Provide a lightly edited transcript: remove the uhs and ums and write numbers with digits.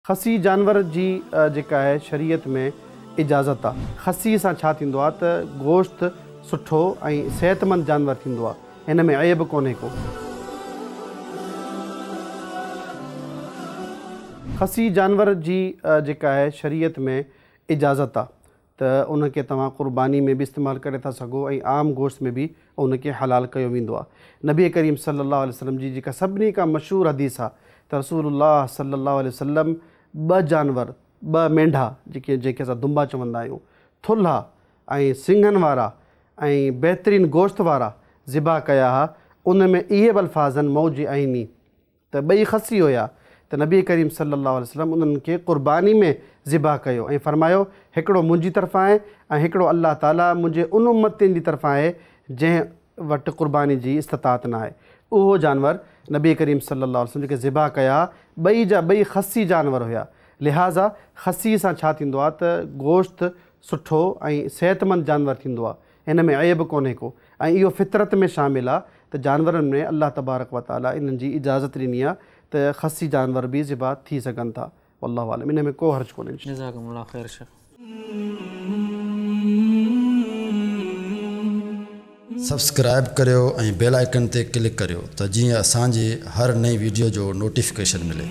خسي جانور جي جيڪا آهي شريعت ۾ اجازت آ. خسي سان ڇا ٿيندو آ ته گوشت سٺو ۽ صحتمند جانور ٿيندو آ هن ۾ عيب ڪونهي ڪو. خسي جانور جي جيڪا آهي شريعت ۾ اجازت آ. ته ان کي توهان قرباني ۾ به استعمال ڪري ٿا سگهو ۽ عام گوشت ۾ به ان کي حلال ڪيو ويندو آهي. نبي ڪريم صلي الله عليه وسلم جي جيڪا سڀني کان مشهور حديث آهي ته رسول الله صلي الله عليه وسلم ٻه جانور، ٻه مينڍا جيڪي جنهن کي اسان دنبا چوندا آهيون، ٿلها ۽ سڱن وارا ۽ بهترين گوشت وارا ذبح ڪيا ها، ان ۾ اهي به الفاظ آهن موضعين. ته ٻئي خصي هيا ته نبي ڪريم صلي الله عليه وسلم انهن کي قرباني ۾ ذبح ڪيو ۽ فرمايو، هڪڙو منهنجي طرفان آهي ۽ هڪڙو الله تعالي منهنجي ان امتين جي طرفان آهي جنهن وٽ قرباني جي استطاعت نه آهي. اهو جانور نبي ڪريم صلي الله عليه وسلم جيڪي ذبح ڪيا ٻئي جا ٻئي خصي جانور هيا. لهٰذا خصي سان ڇا ٿيندو آهي ته گوشت سٺو ۽ صحتمند جانور ٿيندو آهي. هن ۾ عيب ڪونهي ڪو ۽ اهو فطرت ۾ شامل آ ته جانورن ۾ الله تبارڪ و تعالي انهن جي اجازت ڏني آ ته خصي جانور به ذبح ٿي سگهن ٿا والله اعلم ان ۾ ڪو حرج ڪونهي انشاء الله. جزاڪم الله خير شيخ. سبسڪرائب ڪريو ۽ بيل آئيڪن تي ڪلڪ ڪريو ته جيئن اسان جي هر نئين ويڊيو جو نوٽيفڪيشن ملي.